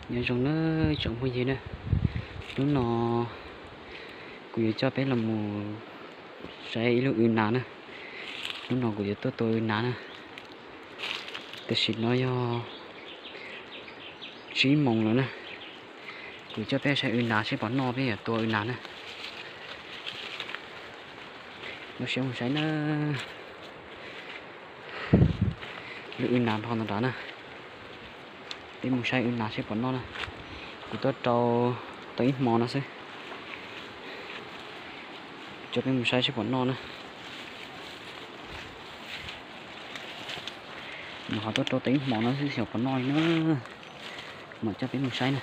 Nyob zoo nawb tsoom phooj ywg na, hnub no kuv yuav coj peb los mus saib ib lub w nas na. Hnub no kuv yuav tuaj tua w nas na. Tam sim no yog tsib moos lawm na. Kuv coj peb saib w nas seb puas noj, peb yuav tua w nas na. Los mus saib na. Lub w nas nrho ntawd nrad na. Peb mus saib w nas seb puas noj na. Kuv tuaj rau tau ib hmo no xwb. Coj peb mus saib seb puas noj na. Nws ho tuaj rau tau ib hmo no xwb xyov puas noj li na. Mam coj peb mus saib na.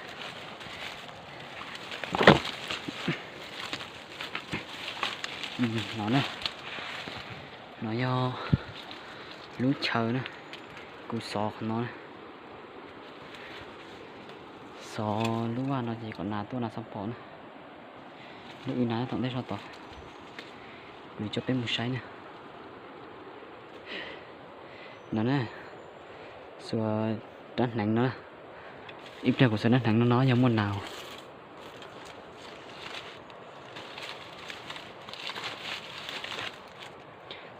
No na, no yog lub chaw na, kuv xov qhov no na. Xov lub vaj no ces kom nas tuaj nas txhob pom na. Lub w nas thaum ntej sab tod, kuv coj peb mus saib na. No na, xuas rab hneev no, ib pliag kuv xuas rab hneev no no yog muaj nas.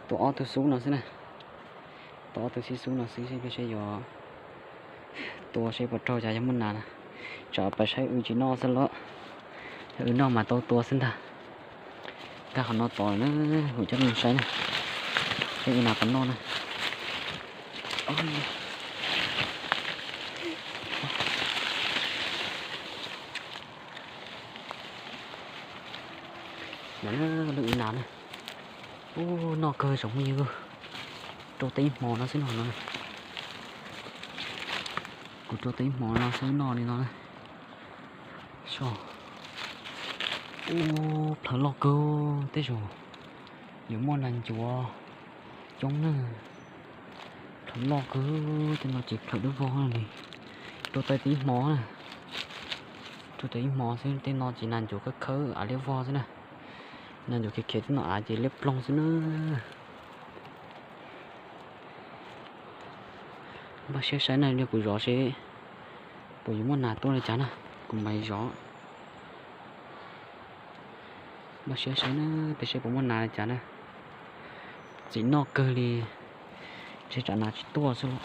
Tua ob tug xub no xwb na. Tua ob tug xib xub no xwb, seb yuav tua seb puas raug cas, yog muaj nas na. Tsam pais saib w tsis noj xwb los, yog w noj mas tau tua xwb ntag. Nkag qhov no tod na, kuv coj nej mus saib na, saib w nas puas noj na. Lub w nas na, ub, noj kawg tsoom phooj ywg, rau tau ib hmo no xwb no no. Kuv rau tau ib hmo no xwb noj li no. Ub, plhawv loj kawg, tej zaum yuav muaj nas ncuav coob na. Plhawv loj kawg, tej no ces plhawv liab vog li. Rau tau tau ib hmo na, rau tau ib hmo xwb, tej no ces nas ncuav khawb khawb av liab vog xwb na. Nas ncuav khiav khiav tej no av ces liab ploog xwb na. Npaj siab saib na, li kuv zov seb puas yuav muaj nas tuaj li cas na, kuv mam zov. Npaj siab saib na, peb saib puas muaj nas li cas na. Txiv noj kawg li, ntshe tsam nas tsis tuaj xwb los.